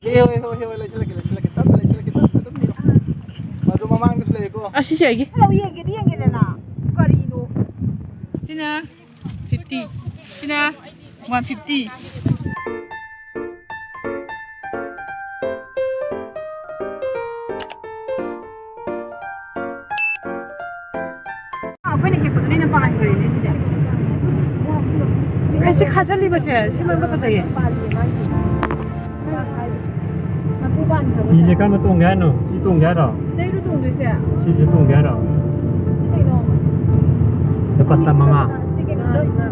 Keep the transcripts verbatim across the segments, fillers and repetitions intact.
ꯍꯦ, ꯍꯣꯏ, ꯍꯣꯏ, ꯍꯣꯏ, ꯂꯩꯁꯤꯜꯂꯛꯀꯦ, ꯂꯩꯁꯤꯜꯂꯛꯀꯦ, ꯇꯞꯅ ꯂꯩꯁꯤꯜꯂꯛꯀꯦ, ꯇꯞꯅ ꯑꯗꯨꯝ ꯅꯤꯌꯣ꯫ ꯃꯗꯨ ꯃꯃꯥꯡꯗꯁꯨ ꯂꯩꯀꯣ꯫ ꯑꯁꯤꯁꯦ ꯑꯩꯒꯤ꯫ ꯂꯧ ꯌꯦꯡꯒꯦꯗꯤ ꯌꯦꯡꯒꯦꯗꯅ꯫ ꯀꯔꯤꯅꯣ? ꯁꯤꯅ fifty, ꯁꯤꯅ one fifty꯫ ꯑꯩꯈꯣꯏꯅ ꯍꯦꯛꯄꯗꯨꯅ ꯍꯦꯟꯅ ꯄꯥꯟꯈ꯭ꯔꯦꯅꯦ ꯁꯤꯁꯦ꯫ ꯑꯦ, ꯁꯤ ꯈꯥꯖꯤꯜꯂꯤꯕꯁꯦ, ꯁꯤ ꯃꯔꯛꯇ ꯐꯖꯩꯌꯦ꯫ ꯃꯀꯨ ꯄꯥꯟꯈ꯭ꯔꯕ? ꯐꯤꯁꯦ ꯀꯔꯝꯕ ꯇꯣꯡꯒꯦ ꯍꯥꯏꯅꯣ? ꯁꯤ ꯇꯣꯡꯒꯦ ꯍꯥꯏꯔꯣ? ꯁꯤꯗꯩꯔꯣ ꯇꯣꯡꯗꯣꯏꯁꯦ? ꯁꯤꯁꯦ ꯇꯣꯡꯒꯦ ꯍꯥꯏꯔꯣ? ꯁꯤ ꯀꯩꯅꯣ? ꯂꯨꯄꯥ ꯆꯥꯃꯉꯥ꯫ ꯁꯤ ꯀꯩꯅꯣ?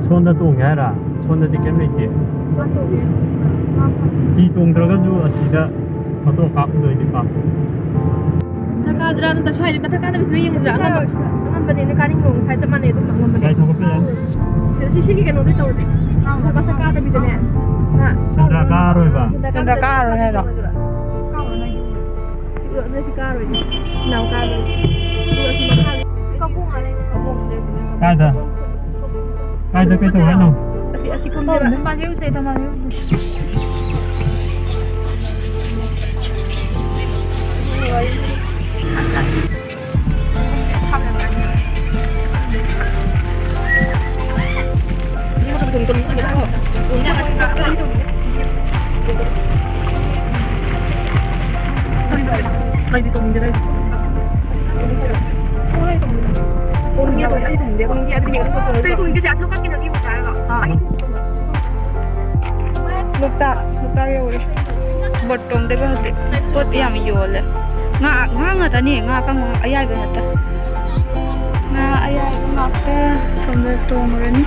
ꯁꯣꯝꯗ ꯇꯣꯡꯒꯦ ꯍꯥꯏꯔꯣ? ꯁꯣꯝꯗꯗꯤ ꯀꯩꯝ ꯂꯩꯇꯦ꯫ ꯃꯥ ꯇꯣꯡꯒꯦ꯫ ꯃꯥ ꯐꯝ- ꯐꯤ ꯇꯣꯡꯗ꯭ꯔꯒꯁꯨ ꯑꯁꯤꯗ ꯐꯣꯇꯣ ꯀꯥꯞꯄꯗ ꯑꯣꯏꯗꯤ ꯄꯥꯝꯃꯦ꯫ ꯃꯊꯛ ꯀꯥꯁꯤꯔꯥ ꯅꯠꯇ꯭ꯔ ꯁ꯭ꯋꯥꯏꯗ ꯃꯊꯛ ꯀꯥꯗꯕꯤꯁꯤꯅ ꯌꯦꯡꯉꯁꯤꯔꯥ? ꯑꯉꯝꯕ-, ꯑꯉꯝꯕꯅꯦꯅ ꯀꯥꯅꯤꯡꯕ ꯃꯑꯣꯡ ꯍꯥꯏ ꯆꯞ ꯃꯥꯟꯅꯩ ꯑꯗꯨꯝ ꯑꯉꯝꯕꯅꯦ꯫ ꯒꯥꯔꯤ ꯊꯧꯒꯠꯄ ꯌꯥꯏ꯫ ꯁꯤ-, ꯁꯤ-, ꯁꯤꯒꯤ ꯀꯩꯅꯣꯗꯤ ꯇꯧꯔꯗꯤ꯫ ꯃꯊꯛ ꯀꯥꯗꯕꯤꯗꯅꯦ꯫ ꯍꯥ? ꯁꯦꯟꯗ꯭ꯔꯥ ꯀꯥꯔꯣꯏꯕ꯫ ꯁꯦꯟꯗ꯭ꯔꯥ ꯀꯥꯔꯣꯏ ꯍꯥꯏꯔꯣ? ꯀꯥꯔꯣꯏ ꯍꯥꯏꯔꯣ? ꯁꯤꯕꯨ ꯅꯣꯏꯁꯤ ꯀꯥꯔꯣꯏꯅꯦ꯫ ꯏꯅꯥꯎ ꯀꯥꯔꯣꯏ꯫ ꯑꯗꯨꯒ ꯁꯤ ꯃꯈꯥꯒꯤ ꯀꯧꯕꯨꯡ ꯑꯃ ꯂꯩ, ꯀꯧꯕꯨꯡꯁꯤꯗ꯫ ꯀꯥꯏꯗ? ꯀꯥꯏꯗ ꯀꯩ ꯇꯧ ꯍꯥꯏꯅꯣ? ꯑꯁꯤ, ꯑꯁꯤ ꯀꯨꯝꯁꯤꯔ? ꯊꯝꯃꯒꯦ, ꯎꯁꯦ, ꯊꯝꯃꯒꯦ꯫ ꯂꯣꯛꯇꯥꯛ, ꯂꯣꯛꯇꯥꯛ ꯌꯧꯔꯦ꯫ ꯕꯣꯠ ꯇꯣꯡꯗꯣꯏꯕ ꯍꯧꯖꯤꯛ꯫ ꯄꯣꯠ ꯌꯥꯝ ꯌꯣꯜꯂꯦ꯫ ꯉꯥ, ꯉꯥ ꯉꯥꯛꯇꯅꯦ, ꯉꯥ ꯑꯀꯪꯕ, ꯑꯌꯥꯏꯕ ꯉꯥꯛꯇ꯫ ꯉꯥ ꯑꯌꯥꯏꯕ ꯉꯥꯛꯇ꯫ ꯁꯣꯝꯗ ꯇꯣꯡꯉꯨꯔꯅꯤ꯫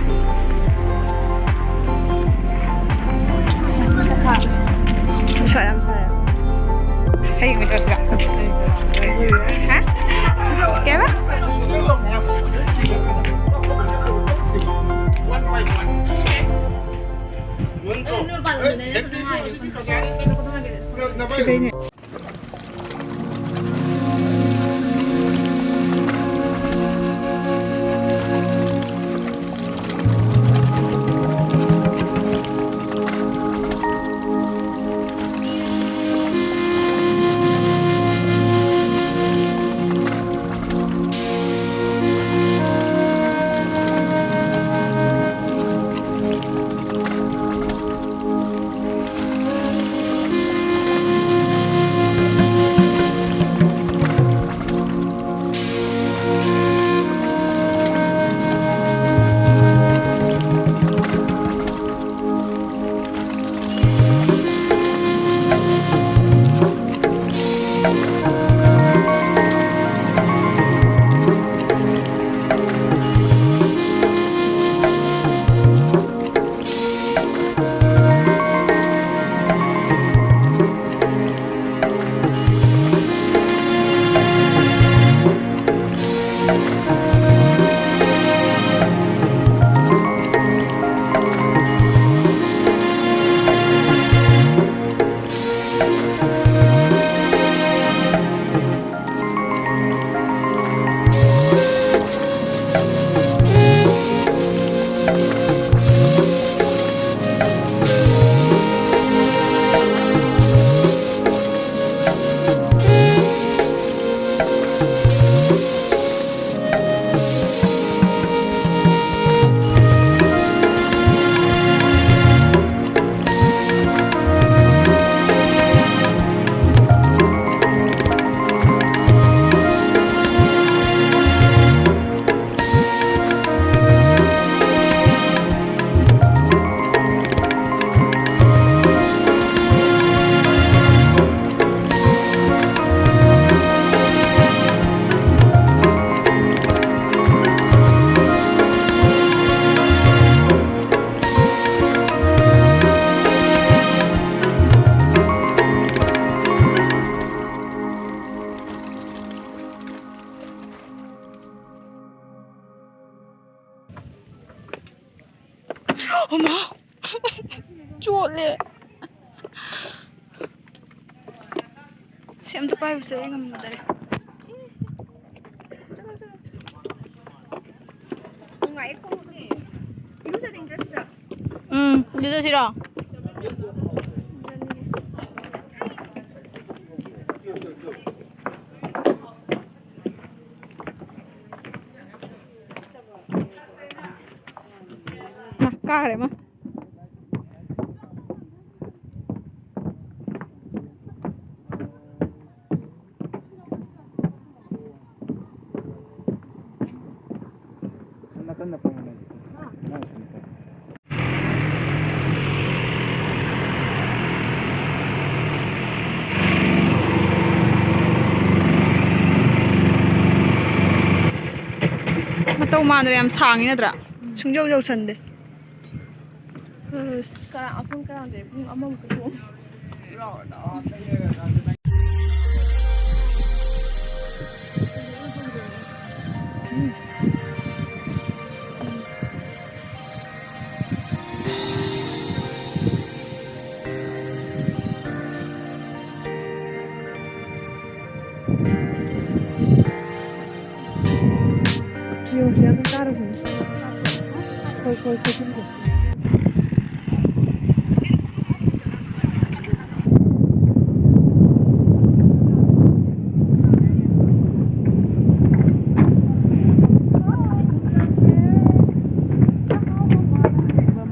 ꯅꯨꯡꯁꯥ ꯌꯥꯝ ꯁꯥꯏ꯫ ꯍꯌꯦꯡ ꯆꯠꯁꯤꯔꯥ? ꯍꯥ? ꯀꯩꯕ? ꯁꯤꯗꯩꯅꯦ꯫ ꯑꯃ꯫ ꯆꯣꯠꯂꯦ꯫ ꯁꯤ ꯑꯝꯇ ꯄꯥꯏꯔꯨꯁꯦ, ꯑꯩ ꯉꯝꯗꯔꯦ꯫ ꯎꯝ, ꯏꯔꯨꯖꯁꯤꯔꯣ? ꯃꯥ, ꯀꯥꯈ꯭ꯔꯦ ꯃꯥ꯫ ꯃꯥꯟꯗ꯭ꯔ ꯌꯥꯝ ꯁꯥꯡꯉꯤ ꯅꯠꯇ꯭ꯔꯥ? ꯁꯨꯡꯌꯧ ꯌꯧꯁꯟꯗꯦ꯫ ꯑꯁ꯫ ꯀꯔꯥ-, ꯄꯨꯡ ꯀꯔꯥꯡꯗꯩ ꯄꯨꯡ ꯑꯃꯃꯨꯛꯀ ꯇꯣꯡꯉꯦ꯫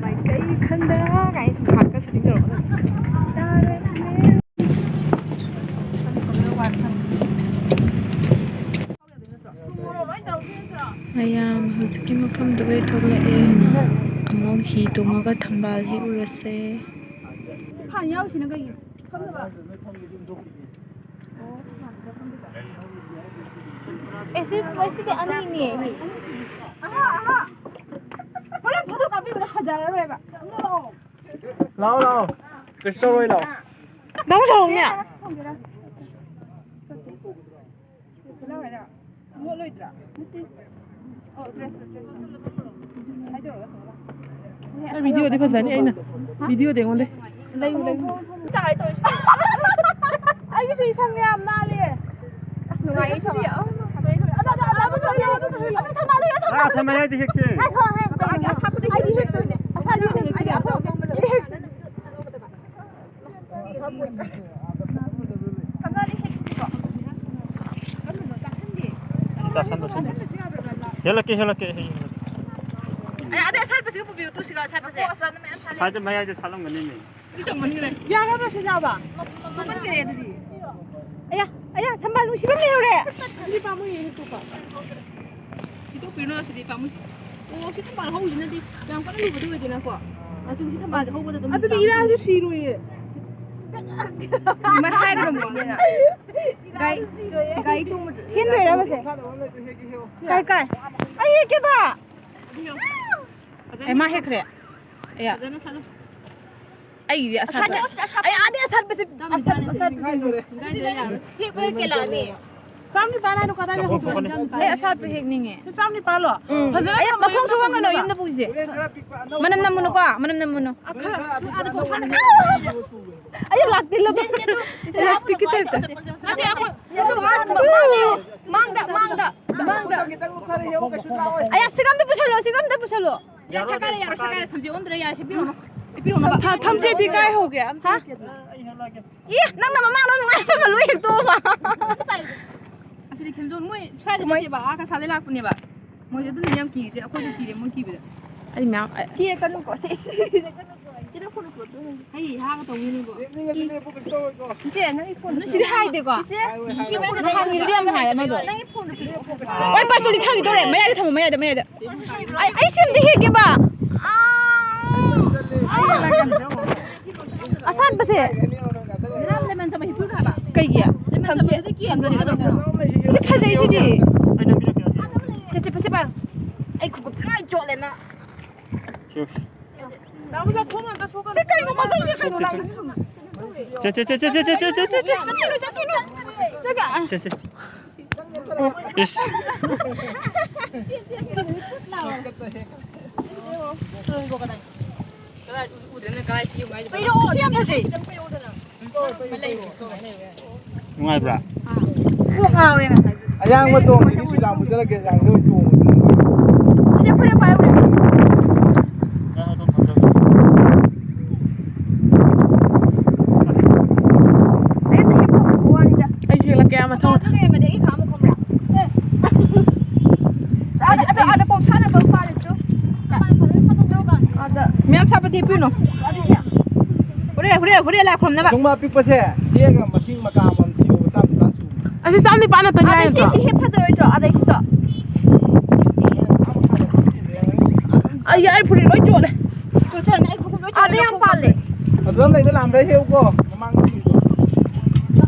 ꯃꯥꯏꯀꯩ ꯈꯪꯗ ꯀꯥꯏꯅ ꯁ꯭ꯃꯥꯔꯠꯀ ꯁꯨꯇꯤꯡ ꯇꯧꯔꯛꯀꯗꯣꯏꯅꯤ꯫ ꯃꯌꯥꯝ ꯍꯧꯖꯤꯛꯀꯤ ꯃꯐꯝꯗꯨꯒꯩ ꯊꯣꯛꯂꯛꯑꯦ꯫ ꯑꯃꯨꯛ ꯍꯤ ꯇꯣꯡꯉꯒ ꯊꯝꯕꯥꯜ ꯍꯦꯛꯎꯔꯁꯦ꯫ ꯐꯥꯟ ꯌꯥꯎꯔꯤꯁꯤꯅ ꯀꯩꯒꯤꯅꯣ? ꯐꯝꯅꯕ? ꯑꯦ, ꯁꯤ, ꯁꯤꯗꯤ ꯑꯅꯤꯅꯦ꯫ ꯑꯍꯥ, ꯑꯍꯥ꯫ ꯍꯣꯔꯦꯟ ꯐꯣꯇꯣ ꯀꯥꯞꯄꯤꯕꯗ ꯐꯖꯔꯔꯣꯏꯕ꯫ ꯅꯣꯛꯑꯣ꯫ ꯂꯥꯛꯑꯣ, ꯂꯥꯛꯑꯣ꯫ ꯀꯩꯁꯨ ꯇꯧꯔꯣꯏ, ꯂꯥꯛꯑꯣ꯫ ꯅꯪ ꯁꯥꯎꯅꯦ꯫ ꯂꯥꯛꯑꯣ ꯍꯥꯏꯔ꯫ ꯃꯣꯠꯂꯣꯏꯗ꯭ꯔꯥ? ꯅꯠꯇꯦ꯫ ꯑꯣ, ꯗ꯭ꯔꯦꯁ, ꯗ꯭ꯔꯦꯁ꯫ ꯍꯥꯏꯗꯣꯔꯛꯑꯣ, ꯁꯣꯝꯗ꯫ ꯑꯩ ꯚꯤꯗꯤꯑꯣꯗꯤ ꯐꯖꯅꯤ ꯑꯩꯅ꯫ ꯍꯥ? ꯚꯤꯗꯤꯑꯣꯗꯤ ꯑꯩꯉꯣꯟꯗ꯫ ꯂꯩꯌꯨ, ꯂꯩꯌꯨ꯫ ꯇꯥꯔꯦ ꯇꯧꯔꯤꯁꯦ꯫ ꯑꯩꯒꯤꯁꯨ ꯏꯁꯪ ꯌꯥꯝ ꯅꯥꯜꯂꯦ꯫ ꯑꯁ, ꯅꯨꯡꯉꯥꯏꯌꯦ, ꯁꯣꯝꯗ꯫ ꯑꯗꯣ, ꯑꯗꯣ, ꯑꯗꯣ, ꯑꯗꯣ ꯊꯝꯃꯜꯂꯦ, ꯑꯗꯣ ꯊꯝꯃꯜꯂꯦ꯫ ꯉꯥ ꯁꯝꯃꯦ ꯍꯥꯏꯗꯤ ꯍꯦꯛꯁꯦ꯫ ꯉꯥꯏꯈꯣ, ꯉꯥꯏꯈꯣ꯫ ꯑꯩꯗꯤ ꯍꯦꯛꯇꯣꯏꯅꯦ꯫ ꯑꯁꯥꯕꯤ ꯑꯣꯏꯅ ꯍꯦꯛꯁꯤꯅꯦ꯫ ꯑꯐꯥꯎꯕ ꯑꯃ ꯂꯩ꯫ ꯁꯤ ꯇꯥꯁꯟꯕ, ꯁꯤ ꯇꯥꯁꯟꯕ꯫ ꯍꯦꯜꯂꯛꯀꯦ, ꯍꯦꯜꯂꯛꯀꯦ, ꯍꯦꯜꯂꯛꯀꯦ꯫ ꯑꯦ, ꯑꯗꯩ ꯑꯁꯥꯠꯄꯁꯤꯒ ꯄꯨꯕꯤꯌꯨ, ꯇꯨ ꯁꯤꯒ ꯑꯁꯥꯠꯄꯁꯦ꯫ ꯁ꯭ꯋꯥꯏꯗ ꯃꯌꯥꯏꯗ ꯁꯥꯠꯂꯝꯒꯅꯤꯅꯦ꯫ ꯌꯥꯔꯕ꯭ꯔꯥ ꯁꯤ ꯆꯥꯕ? ꯃꯃꯟꯈ꯭ꯔꯦ ꯑꯗꯨꯗꯤ꯫ ꯑꯌꯥ, ꯑꯌꯥ, ꯊꯝꯕꯥꯜ ꯅꯨꯡꯁꯤꯕ ꯑꯃ ꯂꯩꯍꯧꯔꯦ꯫ ꯑꯗꯨꯗꯤ ꯄꯥꯝꯃꯨꯏꯌꯦ, ꯍꯦꯛꯇꯣꯛꯄ꯫ ꯍꯦꯛꯇꯣꯛꯄꯤꯔꯨꯅꯣ, ꯑꯁꯤꯗꯤ ꯄꯥꯝꯃꯨꯏ꯫ ꯑꯣ, ꯁꯤ ꯊꯝꯕꯥꯜ ꯍꯧꯕꯁꯤꯅꯗꯤ ꯌꯥꯝ ꯀꯟꯅ ꯂꯨꯕꯗꯤ ꯑꯣꯏꯗꯦꯅꯀꯣ꯫ ꯑꯗꯨ ꯁꯤ ꯊꯝꯕꯥꯜꯁꯦ ꯍꯧꯕꯗ ꯑꯗꯨꯝ ꯑꯗꯨꯗꯤ ꯏꯔꯥꯁꯨ ꯁꯤꯔꯣꯏꯌꯦ꯫ ꯑꯗꯨꯃꯥꯏꯅ ꯍꯥꯏꯒꯗꯕꯅꯤ ꯏꯅꯦꯅ꯫ ꯒꯥꯔꯤ, ꯒꯥꯔꯤ ꯇꯣꯡꯕꯗ ꯍꯦꯟꯗꯣꯏꯔꯕ ꯁꯦ? ꯀꯥꯏ, ꯀꯥꯏ? ꯑꯩ ꯍꯦꯛꯀꯦꯕ꯫ ꯑꯦ, ꯃꯥ ꯍꯦꯛꯈ꯭ꯔꯦ꯫ ꯑꯌꯥ꯫ ꯐꯖꯅ ꯊꯠꯂꯨ꯫ ꯑꯩꯒꯤꯗꯤ ꯑꯁꯥꯠꯄ꯫ ꯑꯁꯥꯠꯄ, ꯑꯁꯥꯠꯄ꯫ ꯑꯩ ꯑꯥꯗꯤ ꯑꯁꯥꯠꯄꯁꯦ, ꯆꯥꯝ ꯑꯁꯥꯠ-, ꯅꯤꯄꯥꯟ ꯑꯁꯥꯠꯄꯁꯦ꯫ ꯅꯤꯄꯥꯟ ꯍꯦꯛꯄ ꯍꯦꯛ ꯀꯦꯂꯛꯑꯅꯤ꯫ ꯆꯥꯝ ꯅꯤꯄꯥꯟ ꯍꯥꯏꯅꯣ ꯀꯗꯥꯏꯗ ꯍꯧꯕꯅꯣ? ꯑꯩ ꯑꯁꯥꯠꯄ ꯍꯦꯛꯅꯤꯡꯉꯦ꯫ ꯆꯥꯝ ꯅꯤꯄꯥꯟꯂꯣ? ꯎꯝ꯫ ꯐꯖꯅ ꯑꯩ ꯊꯝꯃꯣ, ꯃꯈꯣꯡ ꯌꯨꯝꯗ ꯁꯨꯡꯒꯟꯒꯅꯣ, ꯄꯨꯈꯤꯕ꯫ ꯌꯨꯝꯗ ꯄꯨꯈꯤꯁꯦ꯫ ꯃꯅꯝ ꯅꯝꯃꯨꯅꯨꯀꯣ, ꯃꯅꯝ ꯅꯝꯃꯨꯅꯨ꯫ ꯑꯗꯨ, ꯑꯗꯨ, ꯑꯗꯨ, ꯑꯗꯨ, ꯑꯗꯨ, ꯑꯗꯨ, ꯑꯗꯨ, ꯑꯗꯨ, ꯑꯗꯨ, ꯑꯗꯨ, ꯑꯗꯨ, ꯑꯗꯨ, ꯑꯗꯨ, ꯑꯗꯨ, ꯑꯗꯨ, ꯑꯗꯨ, ꯑꯗꯨ, ꯑꯗꯨ, ꯑꯗꯨ, ꯅꯠꯇꯦ, ꯑꯩꯈꯣꯏ ꯃꯥꯡꯗ, ꯃꯥꯡꯗ, ꯃꯥꯡꯗ꯫ ꯑꯌꯥ, ꯁꯤꯒ ꯑꯝꯇ ꯄꯨꯁꯜꯂꯣ, ꯁꯤꯒ ꯑꯝꯇ ꯄꯨꯁꯜꯂꯣ꯫ ꯌꯥꯔꯦ, ꯁꯔꯀꯥꯔ ꯌꯥꯔꯦ, ꯁꯔꯀꯥꯔ ꯊꯝꯆꯦꯠ ꯑꯣꯟꯗ꯭ꯔꯦ, ꯌꯥꯔꯦ, ꯍꯦꯛꯄꯤꯔꯣꯅꯣ, ꯍꯦꯛꯄꯤꯔꯣꯅꯣ꯫ ꯊ-, ꯊꯝꯆꯦꯠꯇꯤ ꯀꯥꯏ ꯍꯧꯒꯦ? ꯍꯥ? ꯏ, ꯅꯪꯅ ꯃꯃꯥꯡꯗ ꯅꯨꯡꯉꯥꯏꯕ ꯂꯣꯏ ꯍꯦꯛꯇꯣꯛꯑꯕ꯫ ꯑꯁꯤꯗꯤ ꯈꯦꯝꯖꯣꯟ ꯃꯣꯏ ꯁ꯭ꯋꯥꯏꯗ ꯅꯠꯇꯦꯕ, ꯑꯥ ꯀꯁꯥꯗꯩ ꯂꯥꯛꯄꯅꯦꯕ꯫ ꯃꯣꯏꯁꯦ ꯑꯗꯨꯅ ꯌꯥꯝ ꯀꯤꯔꯤꯁꯦ, ꯑꯩꯈꯣꯏꯁꯨ ꯀꯤꯔꯦ, ꯃꯣꯏ ꯀꯤꯕꯗ꯫ ꯑꯩ ꯃꯌꯥꯝ, ꯑꯩ ꯀꯤꯔꯛꯀꯅꯨꯀꯣ, ꯁꯤ, ꯁꯤ, ꯁꯤ ꯅꯪ ꯐꯣꯟꯗꯣ ꯄꯨꯔꯛꯇꯣꯏꯅꯦ꯫ ꯍꯩ ꯍꯥꯒ ꯇꯧꯅꯤꯅꯦꯕꯣ꯫ ꯏꯆꯦ, ꯅꯪꯒꯤ ꯐꯣꯟꯗꯣ ꯁꯤꯗꯤ ꯄꯤꯔꯛꯑꯣ꯫ ꯍꯥꯏꯗꯦꯀꯣ? ꯏꯆꯦ, ꯅꯪꯒꯤ ꯐꯣꯟꯗꯣ ꯅꯍꯥꯟ ꯄꯤꯔꯛꯑꯣ꯫ ꯌꯨꯝꯗ ꯌꯥꯝ ꯍꯥꯏ ꯑꯃꯗꯣ꯫ ꯅꯪꯒꯤ ꯐꯣꯟꯗꯣ ꯄꯤꯔꯛꯑꯣ꯫ ꯋꯥꯏ ꯄꯥꯁꯇꯣ ꯂꯤꯊꯈꯤꯗꯣꯔꯦ, ꯃꯌꯥꯏꯗ ꯊꯝꯃꯣ, ꯃꯌꯥꯏꯗ, ꯃꯌꯥꯏꯗ꯫ ꯑꯩ, ꯑꯩ ꯁꯤ ꯑꯝꯇ ꯍꯦꯛꯀꯦꯕ꯫ ꯑꯥ! ꯑꯥ! ꯑꯁꯥꯠꯄꯁꯦ꯫ ꯉꯔꯥꯡ lemon ꯆꯝꯐꯨꯠ ꯍꯦꯛꯄꯤꯔꯨꯅꯣ ꯍꯥꯏꯕ꯫ ꯀꯩꯒꯤ? Lemon ꯆꯝꯐꯨꯠꯇꯨꯗꯤ ꯀꯦꯟꯕꯅꯦ ꯀꯩꯗꯧꯗꯣꯏꯅꯣ? ꯁꯤ ꯐꯖꯩ, ꯁꯤꯗꯤ꯫ ꯁꯦ, ꯁꯦ, ꯐꯖꯕ꯫ ꯑꯩ ꯈꯨꯀꯨꯞꯁꯦ ꯂꯣꯏ ꯆꯣꯠꯂꯦ ꯅꯪ꯫ ꯁꯤ ꯀꯩꯅꯣ, ꯃꯁꯛꯁꯦ ꯀꯩꯅꯣ, ꯅꯪ꯫ ꯆꯠ, ꯆꯠ, ꯆꯠ꯫ ꯆꯠꯀꯅꯨ, ꯆꯠꯀꯅꯨ꯫ ꯆꯠꯀ-, ꯁꯦ, ꯁꯦ꯫ ꯏꯁ꯫ ꯄꯩꯔꯛꯑꯣ, ꯁꯤ ꯌꯥꯝ ꯐꯖꯩ꯫ ꯅꯨꯡꯉꯥꯏꯕ꯭ꯔꯥ? ꯀꯣꯛ ꯉꯥꯎꯋꯦ ꯉꯁꯥꯏ꯫ ꯑꯌꯥꯡꯕ ꯇꯣꯡꯕꯗꯤ ꯁꯤꯗ ꯑꯃꯨꯛ ꯆꯠꯂꯛꯀꯦ, ꯑꯌꯥꯡꯕ ꯑꯣꯏꯅ ꯇꯣꯡꯕꯗꯤ ꯅꯨꯡꯉꯥꯏ꯫ ꯁꯤꯗ ꯐꯨꯔꯤꯠ ꯄꯥꯏꯌꯨ꯫ ꯑꯩ ꯑꯝꯇ ꯍꯦꯛ ꯐꯝꯃꯨꯕ ꯋꯥꯅꯤꯗ꯫ ꯑꯩꯁꯨ ꯍꯦꯛꯂꯛꯀꯦ, ꯑꯥ ꯃꯊꯪ꯫ ꯑꯗꯨ ꯂꯩꯔꯝꯃꯗꯤ ꯑꯩꯒꯤ ꯈꯥꯛꯑꯝꯃ ꯐꯝꯕ꯭ꯔꯥ? ꯑꯥꯗ, ꯑꯥꯗ, ꯑꯥꯗ ꯄꯣꯡꯁꯥꯟꯅꯕ ꯃꯄꯥꯗꯁꯨ꯫ ꯑꯥꯗ꯫ ꯃꯌꯥꯝ ꯁꯥꯠꯄꯗꯤ ꯍꯦꯛꯄꯤꯌꯨꯅꯣ꯫ ꯍꯣꯔꯦꯟ, ꯍꯣꯔꯦꯟ, ꯍꯣꯔꯦꯟ ꯂꯥꯏ ꯈꯨꯔꯨꯝꯅꯕ꯫ ꯑꯁꯨꯝꯕ ꯑꯄꯤꯛꯄꯁꯦ ꯍꯦꯛꯑꯒ ꯃꯁꯤꯡ ꯃꯀꯥ ꯑꯃꯃꯝ ꯊꯤꯌꯣꯕ, ꯆꯥꯝ ꯅꯤꯄꯥꯟ ꯁꯨꯕꯅꯦ꯫ ꯑꯁꯤ ꯆꯥꯝ ꯅꯤꯄꯥꯟ ꯅꯠꯇ ꯑꯥꯗꯩ ꯉꯥꯏꯔꯗ꯭ꯔꯣ? ꯁꯤ, ꯁꯤ ꯍꯦꯛ ꯐꯖꯔꯣꯏꯗ꯭ꯔꯣ? ꯑꯥꯗꯩ ꯁꯤꯗꯣ꯫ ꯑꯩ, ꯑꯩ ꯐꯨꯔꯤꯠ ꯂꯣꯏ ꯆꯣꯠꯂꯦ꯫ ꯆꯣꯠꯁꯟ, ꯑꯩ ꯈꯨꯒꯨꯞ ꯂꯣꯏ ꯑꯥꯗ ꯆꯣꯠꯂꯦ꯫ ꯌꯥꯝ ꯄꯥꯜꯂꯦ꯫ ꯑꯗꯨꯗ ꯂꯩꯗ ꯂꯥꯝꯗ ꯍꯦꯛꯎꯀꯣ, ꯃꯃꯥꯡꯗ꯫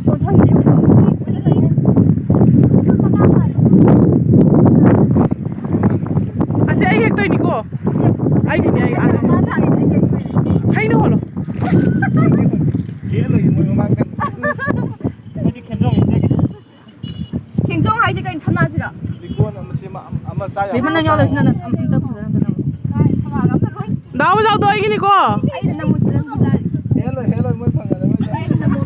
ꯃꯊꯪꯒꯤꯗꯤ ꯎꯗ꯭ꯔꯣ? ꯕꯦꯝꯃ, ꯅꯪ ꯌꯥꯎꯗꯕꯁꯤꯅ ꯅꯪ ꯑꯝ-, ꯑꯝꯇ ꯐꯖꯅ ꯑꯝꯇ ꯅꯝꯃꯨ꯫ ꯗꯥ ꯑꯣꯖꯥꯗꯣ ꯑꯩꯒꯤꯅꯤꯀꯣ꯫ ꯑꯩꯅ ꯅꯝꯃꯨ, ꯅꯝꯃꯨ, ꯅꯝꯃꯨ꯫ ꯍꯦꯜꯂꯣꯏ, ꯍꯦꯜꯂꯣꯏ, ꯃꯣꯏ ꯐꯪꯉꯔꯣꯏ, ꯃꯣꯏ ꯐꯪꯉꯔꯣꯏ꯫ ꯑꯩꯅ ꯅꯝꯃꯨ꯫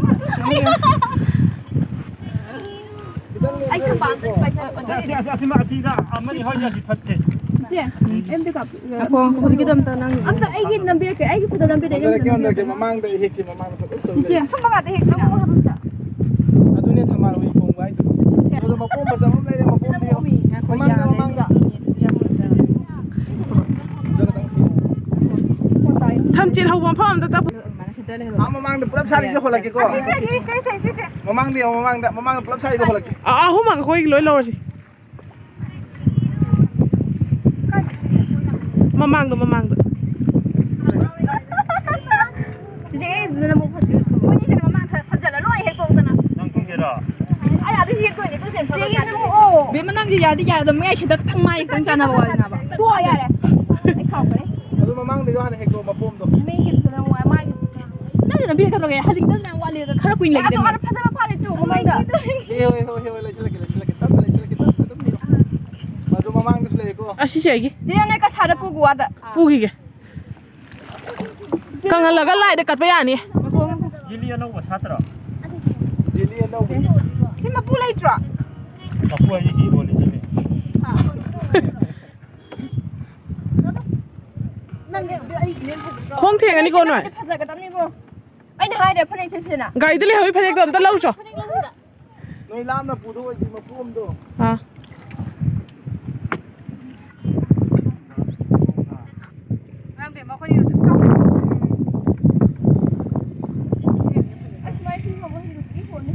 ꯈꯤꯇꯪ ꯑꯩ ꯊꯝꯕꯥꯜꯗ ꯂꯦꯡꯊꯔꯁꯤꯀꯣ꯫ ꯄꯥꯏꯁꯜꯂꯣ꯫ ꯑꯁꯤ, ꯑꯁꯤ, ꯑꯁꯤ, ꯑꯁꯤꯗ ꯑꯃꯅꯤ ꯍꯣꯏ, ꯑꯁꯤ ꯊꯠꯁꯦ꯫ ꯏꯆꯦ, ꯑꯝꯇ ꯀꯥꯞꯄꯤ-, ꯉꯥꯏꯈꯣ, ꯍꯧꯖꯤꯛꯀꯤꯗꯣ ꯑꯝꯇ ꯅꯪ ꯑꯝꯇ ꯑꯩꯒꯤ ꯅꯝꯕꯤꯔꯛꯀꯦ, ꯑꯩꯒꯤ ꯐꯣꯇꯣ ꯅꯝꯕꯤꯔꯛꯀꯦ, ꯅꯝꯕꯤꯔꯛꯀꯦ, ꯅꯝꯕꯤꯔꯛꯀꯦ꯫ ꯅꯝꯕꯤꯔꯛꯀꯦ, ꯃꯃꯥꯡꯗ ꯍꯦꯛꯁꯤ, ꯃꯃꯥꯡꯗ ꯐꯖ ꯐꯖꯕ ꯏꯆꯦ, ꯂꯩ꯫ ꯑꯁꯨꯝꯕ ꯉꯥꯛꯇ ꯍꯦꯛꯁꯤꯔꯥ? ꯑꯗꯨꯅꯦ ꯊꯝꯕꯥꯜ ꯍꯨꯏ ꯈꯣꯡꯕ ꯍꯥꯏꯗꯣ꯫ ꯑꯗꯨꯒ ꯃꯄꯣꯝ ꯐꯖꯕ ꯑꯃ ꯂꯩꯔꯦ, ꯃꯄꯣꯝꯗꯤ ꯌꯦꯡꯉꯣ꯫ ꯃꯃꯥꯡꯗ, ꯃꯃꯥꯡꯗ꯫ ꯊꯝꯆꯦꯠ ꯍꯧꯕ ꯃꯐꯝ ꯑꯝꯗ ꯆꯠꯄ꯫ ꯑꯥ, ꯃꯃꯥꯡꯗ ꯄꯨꯂꯞ ꯁꯥꯠꯂꯤꯁꯦ ꯍꯣꯜꯂꯛꯀꯦꯀꯣ꯫ ꯁꯤꯁꯦ, ꯁꯤꯁꯦ, ꯁꯤꯁꯦ, ꯁꯤꯁꯦ꯫ ꯃꯃꯥꯡꯗ ꯌꯦꯡꯉꯣ, ꯃꯃꯥꯡꯗ, ꯃꯃꯥꯡꯗ ꯄꯨꯂꯞ ꯁꯥꯠꯂꯤꯗꯣ ꯍꯣꯜꯂꯛꯀꯦ꯫ ꯑꯥ, ꯑꯍꯨꯝꯃꯛ ꯑꯩꯈꯣꯏꯒꯤ ꯂꯣꯏ ꯂꯧꯔꯁꯤ꯫ ꯃꯃꯥꯡꯗ, ꯃꯃꯥꯡꯗ꯫ ꯆꯦꯆꯦ, ꯅꯪ ꯅꯕꯨꯛ ꯐꯠꯇ꯭ꯔꯤꯕꯣ? ꯃꯣꯏꯅꯤꯁꯤꯅ ꯃꯃꯥꯡ ꯊ-, ꯊꯝꯖꯜꯂ ꯂꯣꯏ ꯍꯦꯛꯇꯣꯛꯇꯅ꯫ ꯅꯪ ꯀꯨꯝꯒꯦꯔꯣ? ꯑꯩ ꯑꯥꯗ ꯍꯦꯛꯇꯣꯏꯅꯦ, ꯇꯨ ꯁꯦ ꯆꯦꯆꯦ, ꯅꯪ ꯅꯕꯨꯛ ꯑꯣ꯫ ꯕꯦꯝꯃ, ꯅꯪꯁꯦ ꯌꯥꯗꯤ ꯌꯥꯏ, ꯑꯗꯣ ꯃꯌꯥꯏ ꯁꯤꯗ ꯈꯤꯇꯪ ꯃꯥꯏ ꯈꯤꯇꯪ ꯆꯥꯟꯅꯕ ꯋꯥꯅꯦꯕ꯫ ꯇꯣꯛꯑꯣ, ꯌꯥꯔꯦ꯫ ꯑꯩ ꯁꯥꯎꯔꯛꯀꯅꯤ꯫ ꯑꯗꯨ ꯃꯃꯥꯡꯗꯩꯗꯣ ꯍꯥꯟꯅ ꯍꯦꯛꯇꯣ ꯃꯄꯣꯝꯗꯣ꯫ ꯃꯤꯒꯤ ꯐꯖꯅ ꯋꯥ-, ꯃꯥꯒꯤ ꯅꯪꯁꯨ ꯅꯝꯕꯤꯔ ꯀꯩꯗꯧꯔꯒꯦ? ꯍꯜꯂꯤꯛꯇꯁꯨ ꯌꯥꯝ ꯋꯥꯠꯂꯤ, ꯑꯗꯣ ꯈꯔ ꯀꯨꯏꯅ ꯂꯩꯒꯗꯕꯅꯦ꯫ ꯑꯗꯣ ꯈꯔ ꯐꯖꯕ ꯐꯥꯠꯂꯤ ꯇꯨ ꯃꯃꯥꯡꯗ꯫ ꯍꯦ, ꯍꯣꯏ, ꯍꯣꯏ, ꯍꯣꯏ, ꯍꯣꯏ, ꯂꯩꯁꯤꯜꯂꯛꯀꯦ, ꯂꯩꯁꯤꯜꯂꯛꯀꯦ, ꯇꯞꯅ ꯂꯩꯁꯤꯜꯂꯛꯀꯦ, ꯇꯞꯅ ꯑꯗꯨꯝ ꯂꯩꯌꯣ꯫ ꯃꯗꯨ ꯃꯃꯥꯡꯗꯁꯨ ꯂꯩꯌꯦꯀꯣ꯫ ꯑꯁꯤꯁꯦ ꯑꯩꯒꯤ꯫ ꯆꯦ, ꯅꯪ ꯀꯁꯥꯗ ꯄꯨꯒꯣ, ꯑꯥꯗ꯫ ꯄꯨꯈꯤꯒꯦ꯫ ꯀꯪꯍꯜꯂꯒ ꯂꯥꯏꯗ ꯀꯠꯄ ꯌꯥꯅꯤ꯫ ꯂꯤꯂꯤ ꯑꯅꯧꯕ ꯁꯥꯠꯇ꯭ꯔꯣ? ꯂꯤꯂꯤ ꯑꯅꯧꯕ꯫ ꯁꯤ ꯃꯄꯨ ꯂꯩꯇ꯭ꯔꯣ? ꯃꯄꯨ ꯍꯥꯏꯗꯤ ꯀꯤ ꯌꯣꯜꯂꯤꯁꯤꯅꯦ꯫ ꯅꯪꯒꯤꯗꯨꯗꯤ ꯑꯩ ꯁꯤꯅ ꯍꯦꯟꯅ ꯐꯖꯗ꯭ꯔꯣ? ꯈꯣꯡ ꯊꯦꯡꯉꯅꯤꯀꯣ ꯅꯣꯏ꯫ ꯐꯖꯒꯗꯕꯅꯤꯕꯣ꯫ ꯑꯩꯅ ꯍꯥꯏꯗ꯭ꯔꯥ ꯐꯅꯦꯛ ꯁꯦꯠꯁꯦꯅ? ꯒꯥꯔꯤꯗ ꯂꯩꯍꯧꯔꯤ ꯐꯅꯦꯛꯇꯣ ꯑꯝꯇ ꯂꯧꯔꯨꯆꯣ꯫ ꯐꯅꯦꯛ ꯂꯧꯁꯤꯗ꯫ ꯅꯣꯏ ꯂꯥꯞꯅ ꯄꯨꯗꯣꯏ ꯑꯣꯏꯗꯤ ꯃꯄꯨ ꯑꯝꯗꯣ꯫ ꯑꯥ꯫ ꯉꯔꯥꯡ ꯕꯦꯝꯃ ꯑꯩꯈꯣꯏꯅꯤꯗꯣ ꯁꯨꯛ ꯀꯥꯎ ꯀꯥꯎꯗꯦ꯫ ꯑꯁ, ꯃꯥꯏ ꯐꯤ ꯐꯧꯕ ꯍꯩꯕꯗꯨꯗꯤ ꯐꯣꯟꯅꯤ꯫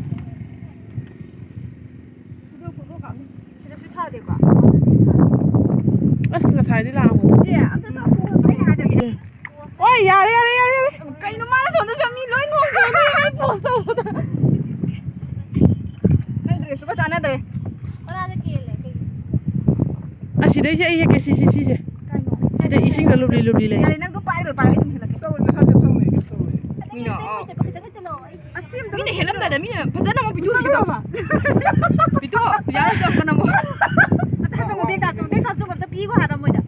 ꯁꯤꯗꯁꯨ ꯁꯥꯗꯦꯀꯣ? ꯑꯁ, ꯉꯁꯥꯏꯗꯤ ꯂꯥꯛꯑꯝꯕꯅꯤ꯫ ꯆꯦ, ꯑꯝꯇ ꯇꯧꯊꯣꯛꯑꯣ꯫ ꯑꯩꯅ ꯍꯥꯏꯗ꯭ꯔꯁꯦ꯫ ꯍꯣꯏ, ꯌꯥꯔꯦ, ꯌꯥꯔꯦ, ꯌꯥꯔꯦ, ꯌꯥꯔꯦ꯫ ꯀꯩꯅꯣ ꯃꯥꯅ ꯁꯣꯝꯗꯁꯨ ꯃꯤ ꯂꯣꯏ ꯅꯣꯛꯈ꯭ꯔꯦꯅꯦ, ꯑꯩ post ꯇꯧꯕꯗ꯫ ꯅꯪ dress ꯇꯨꯒ ꯆꯥꯟꯅꯗ꯭ꯔꯦ꯫ ꯀꯅꯥꯅ ꯀꯦꯜꯂꯦ? ꯑꯁꯤꯗꯩꯁꯦ ꯑꯩ ꯍꯦꯛꯀꯦ, ꯁꯤ, ꯁꯤ, ꯁꯤꯁꯦ꯫ ꯀꯩꯅꯣ? ꯁꯤꯗ ꯏꯁꯤꯡꯗ ꯂꯨꯞꯂꯤ ꯂꯨꯞꯂꯤ ꯂꯩ꯫ ꯌꯥꯔꯦ, ꯅꯪꯗꯣ ꯄꯥꯏꯔꯣ, ꯄꯥꯏꯔꯣ, ꯑꯩ ꯑꯗꯨꯝ ꯍꯦꯜꯂꯛꯀꯦ꯫ ꯇꯧꯔꯣꯏ, ꯅꯁꯥ ꯆꯦꯞꯊꯧꯅꯦ, ꯀꯩꯁꯨ ꯇꯧꯔꯣꯏ꯫ ꯃꯤꯅ, ꯑꯣ꯫ ꯈꯤꯇꯪ ꯆꯠꯂꯣ, ꯑꯩ ꯑꯁꯤ ꯑꯝꯇ ꯃꯤꯅ ꯍꯦꯜꯂꯝꯗꯥꯏꯗ ꯃꯤꯅ ꯐꯖꯅ ꯑꯃꯨꯛ ꯄꯤꯊꯣꯛꯁꯤ ꯀꯩꯗꯧꯕ? ꯄꯤꯊꯣꯛꯑꯣ, ꯌꯥꯔꯣꯏꯗ꯭ꯔꯣ ꯑꯝꯇ ꯅꯪꯕꯨ? ꯑꯝꯇ ꯍꯥꯏꯖꯧ, ꯕꯦꯒ ꯇꯥ-, ꯅꯪ ꯀꯥꯞꯆꯣꯛ ꯑꯝꯇ ꯄꯤꯈꯣ ꯍꯥꯏꯕ ꯃꯣꯏꯗ꯫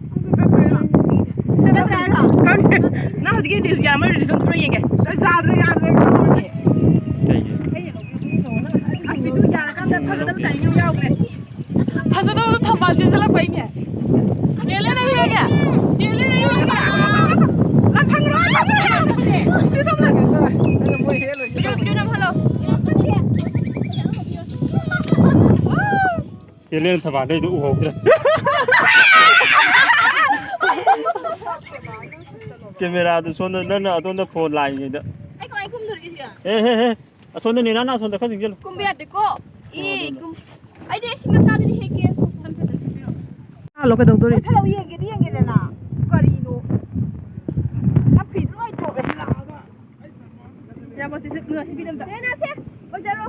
ꯆꯠꯇ꯭ꯔꯦ ꯍꯥꯏꯔꯣ? ꯈꯪꯗꯦ꯫ ꯅꯪ ꯍꯧꯖꯤꯛꯀꯤ reels ꯌꯥꯝꯕ reels ꯑꯝꯇ ꯌꯦꯡꯒꯦ꯫ ꯌꯥꯗ꯭ꯔꯦ, ꯌꯥꯗ꯭ꯔꯦ꯫ ꯀꯩꯒꯤ? ꯑꯁ, video ꯌꯥꯔꯀꯥꯟꯗ ꯐꯖꯗꯕ timing ꯑꯃ ꯌꯥꯎꯈ꯭ꯔꯦ꯫ ꯐꯖꯗꯕꯗꯣ ꯊꯝꯕꯥꯜ ꯆꯦꯟꯁꯤꯜꯂꯛꯄꯩꯅꯦ꯫ ꯆꯦꯜꯂꯦ, ꯅꯪ ꯌꯦꯡꯉꯦ꯫ ꯆꯦꯜꯂꯦ, ꯅꯪ ꯌꯦꯡꯉꯦ꯫ ꯂꯥꯡꯍꯟꯒꯅꯨ, ꯂꯥꯡꯍꯟꯒꯅꯨ꯫ ꯁꯤ ꯁꯣꯝꯗ꯫ Video, video ꯅꯝꯍꯜꯂꯣ꯫ ꯍꯦꯂꯦꯟ ꯊꯕꯥꯗꯩꯗꯣ ꯎꯍꯧꯗ꯭ꯔꯦ꯫ ꯀꯦꯃꯦꯔꯥꯗꯨ ꯁꯣꯝꯗ, ꯅꯪꯅ ꯑꯗꯣꯝꯗ ꯐꯣꯟ ꯂꯥꯛꯏꯉꯩꯗ꯫ ꯑꯩ ꯀꯃꯥꯏ ꯀꯨꯝꯗꯣꯔꯤꯒꯦ ꯁꯤꯒ? ꯑꯦ, ꯍꯦ, ꯍꯦ꯫ ꯑꯁꯣꯝꯗ ꯅꯦꯅꯥꯅ ꯑꯁꯣꯝꯗ ꯈꯔ ꯆꯪꯁꯤꯜꯂꯨ꯫ ꯀꯨꯝꯕ ꯌꯥꯗꯦꯀꯣ꯫ ꯏ, ꯑꯣ, ꯑꯗꯨꯅ꯫ ꯀꯨꯝ-, ꯑꯩꯗꯤ ꯑꯁꯤ ꯃꯆꯥꯗꯨꯗꯤ ꯍꯦꯛꯀꯦ꯫ ꯁꯝ, ꯁꯝ, ꯁꯝ, ꯁꯝ, ꯁꯝ꯫ ꯍꯜꯂꯣ, ꯀꯩꯗꯧꯗꯣꯔꯤ? ꯃꯨꯊꯠꯂꯛꯑꯣ, ꯌꯦꯡꯒꯦꯗꯤ ꯌꯦꯡꯒꯦꯗꯅ꯫ ꯀꯔꯤꯅꯣ? ꯅꯪ ꯐꯤꯗꯨ ꯂꯣꯏ ꯆꯣꯠꯂꯦ꯫ ꯌꯥꯕ ꯁꯤꯁꯦ ꯉꯁꯤ ꯐꯤꯂꯝꯗ꯫ ꯅꯦ, ꯅꯥꯁꯦ, ꯑꯣꯏꯖꯔꯣ꯫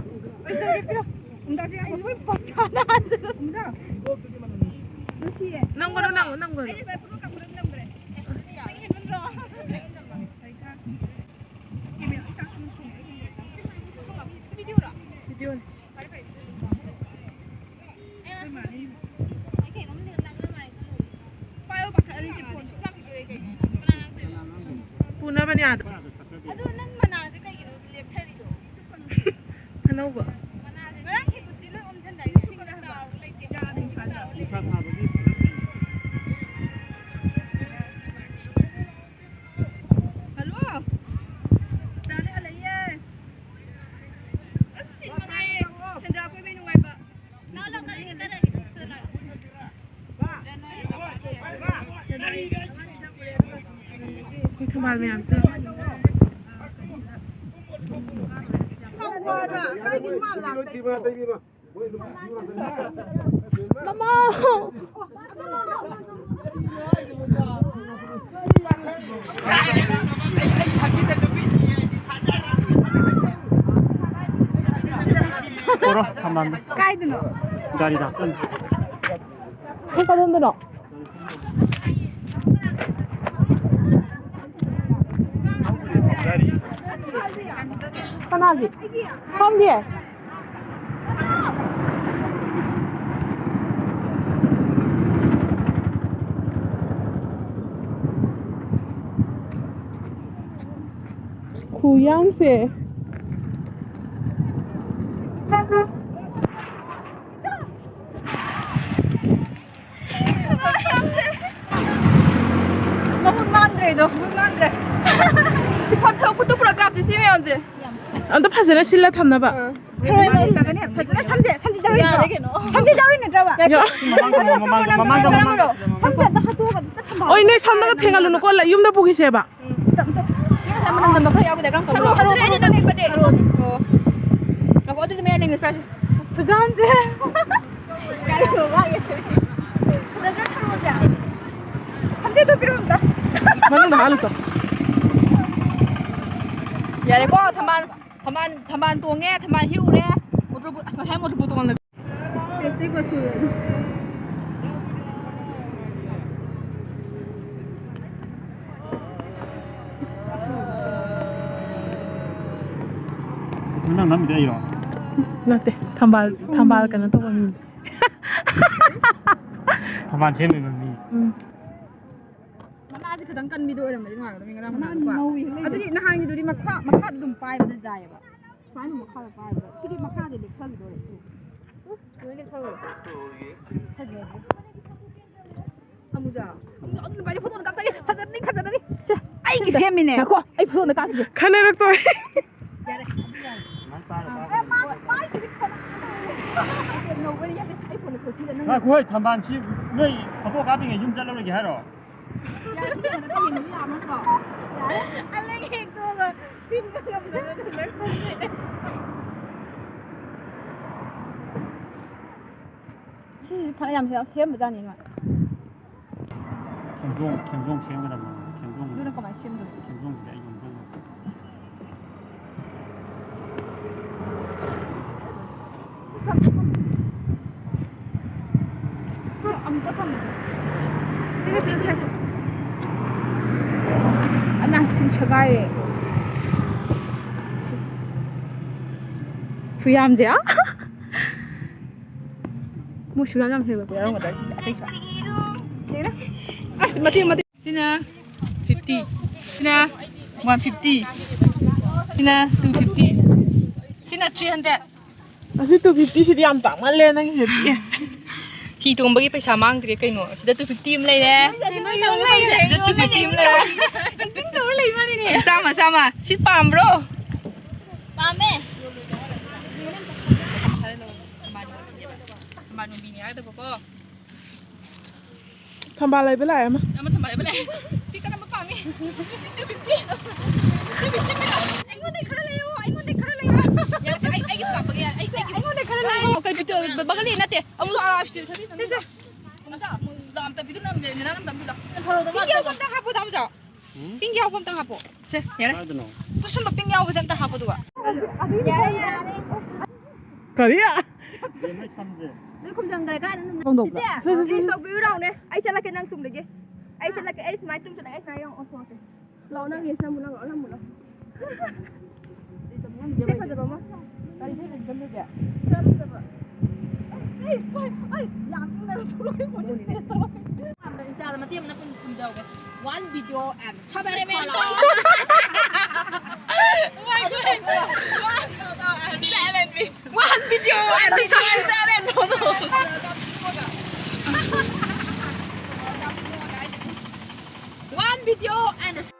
ꯑꯣꯏꯖꯔꯒꯦ, ꯄꯤꯔꯣ꯫ ꯅꯨꯡꯗꯥꯡꯁꯦ ꯌꯥꯝ ꯂꯣꯏ ꯄꯛꯊꯥꯅ ꯍꯥꯟꯖꯜꯂꯣ꯫ ꯅꯨꯡꯁꯤꯌꯦ꯫ ꯅꯝꯒꯅꯨ, ꯅꯝꯒꯅꯨ, ꯅꯝꯒꯅꯨ꯫ ꯑꯩ ꯚꯥꯏ ꯐꯣꯇꯣ ꯀꯥꯞꯄꯗ ꯅꯝꯈ꯭ꯔꯦ꯫ ꯑꯗꯨꯗꯤ ꯌꯥꯔꯦ꯫ ꯑꯩ ꯍꯦꯟꯃꯟꯗ꯭ꯔꯣ? ꯑꯩ ꯅꯝꯕ꯫ ꯀꯩꯀꯥ? ꯀꯦꯃꯦꯔꯥ ꯂꯣꯏ ꯆꯥꯛ ꯊꯣꯡꯉꯦ꯫ ꯚꯤꯗꯤꯑꯣꯔꯣ? ꯚꯤꯗꯤꯑꯣꯅꯤ꯫ ꯐꯔꯦ, ꯐꯔꯦ, ꯚꯤꯗꯤꯑꯣ ꯅꯝꯃꯣ꯫ ꯑꯩ ꯀꯩꯅꯣꯝ ꯅꯝꯂꯝꯃꯦ꯫ ꯄꯥꯏꯌꯣ, ꯄꯥꯈꯠꯂꯅꯤ ꯁꯤ ꯐꯣꯟꯗꯣ꯫ ꯄꯨꯅꯕꯅꯦ ꯑꯥꯗ꯫ ꯑꯗꯨ ꯅꯪ ꯃꯅꯥꯁꯦ ꯀꯩꯒꯤꯅꯣ ꯂꯦꯞꯊꯔꯤꯗꯣ? ꯑꯅꯧꯕ꯫ ꯃꯅꯥꯁꯦ ꯉꯔꯥꯡ ꯍꯦꯛꯄꯗꯤ ꯂꯣꯏ ꯑꯣꯝꯁꯤꯟꯗꯥꯏꯅꯦ꯫ ꯏꯁꯤꯡꯗ ꯇꯥꯔꯒ ꯂꯩꯇꯦ꯫ ꯌꯥꯗꯦ, ꯏꯁꯤꯡꯗ ꯇꯥꯔꯒ ꯂꯩꯇꯦ꯫ ꯍꯜꯂꯣ꯫ ꯗꯥꯗꯤ ꯍꯜꯂꯛꯏꯌꯦ꯫ ꯑꯁ, ꯁꯤ ꯅꯨꯡꯉꯥꯏꯌꯦ꯫ ꯁꯦꯟꯗ꯭ꯔꯥ ꯀꯣꯏꯕꯩ ꯅꯨꯡꯉꯥꯏꯕ꯫ ꯊꯝꯕꯥꯜ ꯃꯌꯥꯝꯁꯦ꯫ ꯃꯃꯥ! ꯄꯣꯔꯣ, ꯊꯝꯕꯥꯜꯗꯣ꯫ ꯀꯥꯏꯗꯅꯣ? ꯒꯥꯔꯤꯗ ꯍꯥꯞꯆꯤꯜꯂꯨ꯫ ꯅꯪ ꯀꯗꯣꯝꯗꯅꯣ? ꯀꯅꯥꯒꯤ? ꯈꯪꯗꯤꯌꯦ꯫ ꯈꯨꯌꯥꯝꯁꯦ꯫ ꯃꯍꯨꯠ ꯃꯥꯟꯗ꯭ꯔꯦꯗꯣ꯫ ꯃꯍꯨꯠ ꯃꯥꯟꯗ꯭ꯔꯦ꯫ ꯐꯣꯟ ꯊꯧ ꯈꯨꯠꯇꯨ ꯄꯨꯔꯥ ꯀꯥꯞꯇꯦ ꯁꯤ ꯃꯌꯥꯝꯁꯦ꯫ ꯑꯝꯇ ꯐꯖꯅ ꯁꯤꯜꯂ ꯊꯝꯅꯕ꯫ ꯑꯥ꯫ ꯊꯔꯣꯏ ꯃꯔꯤ ꯆꯠꯂꯅꯤ꯫ ꯐꯖꯅ ꯁꯝꯖꯦ, ꯁꯝꯖꯦ ꯆꯥꯔꯣꯏ ꯅꯠꯇ꯭ꯔꯣ? ꯌꯥꯔꯦ ꯀꯩꯅꯣ꯫ ꯁꯝꯖꯦ ꯆꯥꯔꯣꯏ ꯅꯠꯇ꯭ꯔꯕ? ꯌꯥ-, ꯃꯃꯥꯡꯗ, ꯃꯃꯥꯡꯗ, ꯃꯃꯥꯡꯗ, ꯃꯃꯥꯡꯗ꯫ ꯁꯝꯖꯦ ꯑꯝꯇ ꯍꯥꯠꯇꯣꯛꯑꯒ ꯑꯝꯇ ꯊꯝꯕ꯫ ꯑꯣꯏ, ꯅꯣꯏ ꯁꯝꯗꯒ ꯊꯦꯡꯍꯜꯂꯨꯅꯨꯀꯣ, ꯂ-, ꯌꯨꯝꯗ ꯄꯨꯈꯤꯁꯦꯕ꯫ ꯎꯝ, ꯑꯝꯇ, ꯑꯝꯇ꯫ ꯃꯅꯝ ꯅꯝꯕ ꯈꯔ ꯌꯥꯎꯒꯗ꯭ꯔꯥ? ꯀꯔꯝ ꯇꯧꯕꯅꯣ? ꯊꯔꯣ, ꯊꯔꯣ, ꯊꯔꯣ, ꯊꯔꯣ꯫ ꯑꯣ꯫ ꯉꯥꯏꯈꯣ, ꯑꯗꯨꯗꯤ ꯃꯌꯥꯏ ꯂꯦꯡꯉꯦ ꯆꯥꯁꯤ꯫ ꯈꯨꯖꯥꯝꯁꯦ꯫ ꯀꯔꯤꯅꯣ ꯃꯥꯒꯤ? ꯐꯖꯗ꯭ꯔꯣ ꯊꯔꯣꯁꯦ? ꯁꯝꯖꯦꯠꯇꯣ ꯄꯤꯔꯛꯑꯣ ꯑꯝꯇ꯫ ꯃꯅꯨꯡꯗ ꯍꯥꯜꯂꯨꯆꯣ꯫ ꯌꯥꯔꯦꯀꯣ, ꯊꯝꯕꯥꯜ, ꯊꯝꯕꯥꯜ, ꯊꯝꯕꯥꯜ ꯇꯣꯡꯉꯦ, ꯊꯝꯕꯥꯜ ꯍꯦꯛꯎꯔꯦ꯫ ꯃꯣꯇꯣꯔ ꯕꯣꯠ, ꯑꯁ, ꯉꯁꯥꯏ ꯃꯣꯇꯣꯔ ꯕꯣꯠ ꯇꯣꯡꯉꯝꯗꯕ꯫ ꯅꯪ ꯅꯝꯃꯤꯗꯣ ꯑꯩꯔꯣ? ꯅꯠꯇꯦ, ꯊꯝꯕꯥꯜ, ꯊꯝꯕꯥꯜ ꯀꯩꯅꯣ ꯇꯧꯕ ꯃꯤ꯫ ꯊꯝꯕꯥꯜ ꯁꯦꯝꯃꯤꯕ ꯃꯤ꯫ ꯎꯝ꯫ ꯃꯅꯥꯁꯦ ꯈꯤꯇꯪ ꯀꯟꯕꯤꯗꯣ ꯑꯣꯏꯔꯝꯃꯗꯤ ꯅꯨꯡꯉꯥꯏꯒꯗꯕꯅꯤ ꯉꯔꯥꯡ ꯃꯅꯥꯗꯣ ꯀꯣ꯫ ꯅꯧꯋꯤ, ꯍꯦꯜꯂꯛꯏ꯫ ꯑꯗꯨꯗꯤ ꯅꯍꯥꯟꯒꯤꯗꯨꯗꯤ ꯃꯈꯥ, ꯃꯈꯥꯗ ꯑꯗꯨꯝ ꯄꯥꯏꯕꯗ ꯌꯥꯏꯑꯕ꯫ ꯁꯨꯃꯥꯏꯅ ꯃꯈꯥꯗ ꯄꯥꯏꯕꯗ꯫ ꯁꯤꯗꯤ ꯃꯈꯥꯗ ꯂꯦꯛꯊꯈꯤꯗꯣꯔꯦ꯫ ꯎ, ꯂꯣꯏ ꯂꯦꯛꯊꯈ꯭ꯔꯦ꯫ ꯐꯖꯗ꯭ꯔꯦ꯫ ꯑꯃꯨꯖꯥ꯫ ꯑꯗꯨ ꯅꯨꯄꯥꯁꯦ ꯐꯣꯇꯣ ꯑꯝꯇ ꯀꯥꯞꯆꯒꯦ꯫ ꯐꯖꯔꯅꯤ, ꯐꯖꯔꯅꯤ꯫ ꯁꯦ, ꯑꯩꯒꯤ ꯁꯦꯝꯃꯤꯅꯦ꯫ ꯉꯥꯏꯈꯣ, ꯑꯩ ꯐꯣꯇꯣ ꯑꯝꯇ ꯀꯥꯞꯈꯤꯒꯦ꯫ ꯈꯟꯅꯔꯛꯇꯣꯔꯦ꯫ ꯌꯥꯔꯦ, ꯑꯗꯨ ꯌꯥꯔꯦ꯫ ꯑꯦ, ꯃꯥ, ꯃꯥꯏꯁꯤꯗꯤ ꯐꯣꯟ-, ꯅꯧꯕꯅꯤ, ꯌꯥꯗꯦ꯫ ꯑꯩ ꯐꯣꯟꯗ ꯈꯣꯠꯄꯤꯗ ꯅꯪ꯫ ꯉꯥꯏꯈꯣ, ꯍꯣꯏ, ꯊꯝꯕꯥꯜꯁꯤ ꯅꯣꯏ ꯐꯣꯇꯣ ꯀꯥꯞꯄꯤꯉꯩ ꯌꯨꯝ ꯆꯠꯂꯔꯣꯏꯒꯦ ꯍꯥꯏꯔꯣ? ꯌꯥꯔꯦ, ꯁꯤ ꯐꯣꯟꯗ ꯌꯦꯡꯕꯗꯤ ꯌꯥꯕ ꯅꯠꯇ꯭ꯔꯣ? ꯌꯥꯔꯦ꯫ ꯑꯂꯩ ꯍꯦꯛꯇꯣꯛꯑꯒ ꯁꯤꯟꯕ ꯉꯝꯗꯅ ꯑꯗꯨꯝ ꯂꯣꯏ ꯐꯝꯃꯦ꯫ ꯁꯤꯁꯦ ꯐꯅꯌꯥꯝ ꯁꯦꯝ-, ꯁꯦꯝꯕꯖꯥꯠꯅꯤ ꯅꯣꯏ꯫ ꯈꯦꯝꯖꯣꯡ, ꯈꯦꯝꯖꯣꯡ ꯁꯦꯝꯒꯗꯕꯅꯤ꯫ ꯈꯦꯝꯖꯣꯡ꯫ ꯑꯗꯨꯅ ꯀꯃꯥꯏꯅ ꯁꯦꯝꯗꯣꯏꯅꯣ? ꯈꯦꯝꯖꯣꯡꯁꯤꯗ ꯑꯩ ꯌꯣꯝꯁꯤꯜꯂꯒ꯫ ꯁꯤ ꯑꯃꯨꯛꯀ ꯊꯝꯃꯁꯦ꯫ ꯁꯤꯒ ꯁꯤꯒ ꯁꯤꯒ꯫ ꯑꯅꯥ ꯁꯤ ꯁꯦꯒꯥꯏꯔꯦ꯫ ꯈꯨꯌꯥꯝꯁꯦ꯫ ꯑꯥ! ꯃꯣꯏ ꯁꯨꯡꯌꯥꯝ ꯌꯥꯝ ꯍꯦꯜꯂꯛꯄ ꯌꯥꯎꯔꯝꯒꯗ꯭ꯔꯥ ꯁꯤꯁꯦ? ꯑꯇꯩꯁꯨ꯫ ꯌꯦꯡꯉꯨꯅꯦ꯫ ꯑꯁ, ꯃꯇꯦꯛ, ꯃꯇꯦꯛ꯫ ꯁꯤꯅ fifty꯫ ꯁꯤꯅ one fifty꯫ ꯁꯤꯅ two fifty, ꯁꯤꯅ three hundred꯫ ꯑꯁꯤ two fifty ꯁꯤꯗꯤ ꯌꯥꯝ ꯇꯥꯡꯃꯜꯂꯦ ꯅꯪꯒꯤꯁꯤꯗꯤ꯫ ꯍꯤ ꯇꯣꯡꯕꯒꯤ ꯄꯩꯁꯥ ꯃꯥꯡꯗ꯭ꯔꯦ ꯀꯩꯅꯣ꯫ ꯁꯤꯗ two fifty ꯑꯃ ꯂꯩꯔꯦ꯫ ꯁꯤꯗ two fifty ꯑꯃ ꯂꯩꯔꯦ꯫ ꯆꯥꯝꯃ, ꯆꯥꯝꯃ꯫ ꯁꯤ ꯄꯥꯝꯕ꯭ꯔꯣ? ꯄꯥꯝꯃꯦ꯫ ꯊꯝꯕꯥꯜ ꯅꯨꯃꯤꯠꯅꯤ ꯍꯥꯏꯒꯗꯕꯀꯣ꯫ ꯊꯝꯕꯥꯜ ꯂꯩꯕ ꯂꯥꯛꯑꯦ ꯑꯃ꯫ ꯑꯃ ꯊꯝꯕꯥꯜ ꯂꯩꯕ ꯂꯥꯛꯑꯦ꯫ ꯁꯤ ꯀꯔꯝꯕ ꯄꯥꯝꯃꯤ? ꯁꯤ two fifty꯫ ꯁꯤ two fifty ꯄꯤꯔꯛꯑꯣ꯫ ꯑꯩꯉꯣꯟꯗꯩ ꯈꯔ ꯂꯩꯌꯣ, ꯑꯩꯉꯣꯟꯗꯩ ꯈꯔ ꯂꯩꯌꯣ꯫ ꯌꯥꯔꯦ, ꯁꯦ, ꯑꯩ, ꯑꯩꯒꯤ ꯀꯥꯞꯄꯒꯦ, ꯌꯥꯔꯦ꯫ ꯑꯩ, ꯑꯩꯒꯤ ꯑꯩꯉꯣꯟꯗꯩ ꯈꯔ ꯂꯩꯌꯣ꯫ ꯑꯣ, ꯀꯩ ꯄꯤꯇꯣ, ꯕꯒꯂꯤ ꯅꯠꯇꯦ꯫ ꯑꯃꯨꯛ ꯂꯥꯛꯑꯣ, ꯁꯤ, ꯁꯤ, ꯁꯦ, ꯁꯦ꯫ ꯑꯃꯨꯛ ꯂꯥꯛꯑꯣ, ꯑꯝꯇ ꯄꯤꯗꯨꯅ, ꯅꯦꯅꯥ ꯑꯝꯇ ꯄꯤꯗꯣ꯫ ꯄꯤꯡ ꯌꯥꯎꯕ ꯑꯝꯇ ꯍꯥꯞꯄꯣ, ꯗꯥ ꯃꯨꯆꯥ꯫ ꯄꯤꯡ ꯌꯥꯎꯕ ꯑꯝꯇ ꯍꯥꯞꯄꯣ꯫ ꯁꯦ, ꯌꯥꯔꯦ꯫ ꯀꯥꯏꯗꯅꯣ? ꯀꯨꯁꯨꯝꯕ ꯄꯤꯡ ꯌꯥꯎꯕꯁꯦ ꯑꯝꯇ ꯍꯥꯞꯄꯣ, ꯑꯗꯨꯒ꯫ ꯌꯥꯔꯦ, ꯌꯥꯔꯦ꯫ ꯀꯔꯤ? ꯂꯣꯏ ꯈꯨꯝꯖꯪꯈ꯭ꯔꯦ, ꯀꯥꯏꯗꯅꯣ? ꯐꯣꯡꯗꯣꯛꯄ꯭ꯔꯥ? ꯁꯦ, ꯁꯦ, ꯁꯦ, ꯁꯦ꯫ ꯔꯤꯜꯁ ꯇꯧꯕꯤꯌꯨ ꯂꯥꯎꯅꯦ꯫ ꯑꯩ ꯆꯠꯂꯛꯀꯦ, ꯅꯪ ꯆꯨꯝꯗꯒꯤ꯫ ꯑꯩ ꯆꯠꯂꯛꯀꯦ, ꯑꯩ ꯁꯨꯃꯥꯏꯅ ꯇꯨꯝ ꯆꯠꯂꯛꯑꯦ, ꯑꯩ ꯁꯨꯃꯥꯏꯅ ꯌꯦꯡꯉꯣ, ꯑꯣꯟꯊꯣꯛꯑꯁꯦ꯫ ꯂꯥꯛꯑꯣ, ꯅꯪ ꯔꯤꯜꯁ ꯅꯝꯃꯨ, ꯅꯪ ꯂꯥꯛꯑꯣ, ꯅꯝꯃꯨ, ꯂꯥꯛꯑꯣ꯫ ꯁꯤ ꯐꯖꯕ ꯑꯃ꯫ ꯀꯔꯤ ꯁꯦꯠꯂ ꯆꯠꯂꯨꯒꯦ? ꯈꯔ ꯐꯖꯕ꯫ ꯑꯩ, ꯑꯩ, ꯑꯩ, ꯌꯥꯝ ꯏꯪꯅ ꯊꯣꯛꯂꯛꯑꯦ, ꯃꯣꯏꯗꯤ ꯁ꯭ꯇꯦꯖ ꯇꯧꯔꯛꯑꯦ꯫ ꯏꯟꯁꯇꯥꯗ ꯃꯇꯦꯛ ꯑꯃ ꯅꯞꯄ ꯊꯝꯖꯍꯧꯒꯦ꯫ One video and seven photos. One video and seven photos. One video and